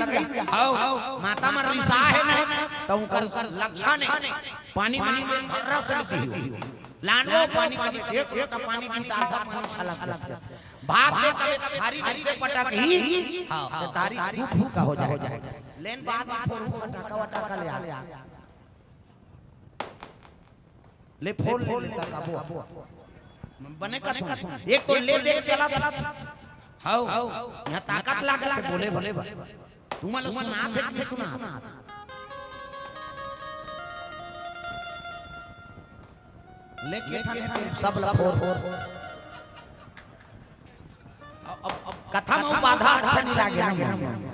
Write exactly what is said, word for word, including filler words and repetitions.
हव, माता मन रिसा हे ना, त उंकर लक्षण हे। पानी मांगे, रस रस ही। लानवो पानी, कभी एक लोटा पानी पी, त आधा पानी छलक जाथे। भात दे, कभी थारी जइसे पटकही, हव, त थारी दू फूंका हो जाय। लेन बाद में फोर फटाका वटाका ले आ। ले फोन ले लेता काबू। बने कथू। एक तो ले दे चला चला। हव। इहां ताकत लागत हे बोले बोले। तुमन ल सुनात हे कि नइ सुनात? ले के ठाने तुम सब ल फोर फोर। अब, अब, अब कथा म बाधा अच्छा नइ लागे ना।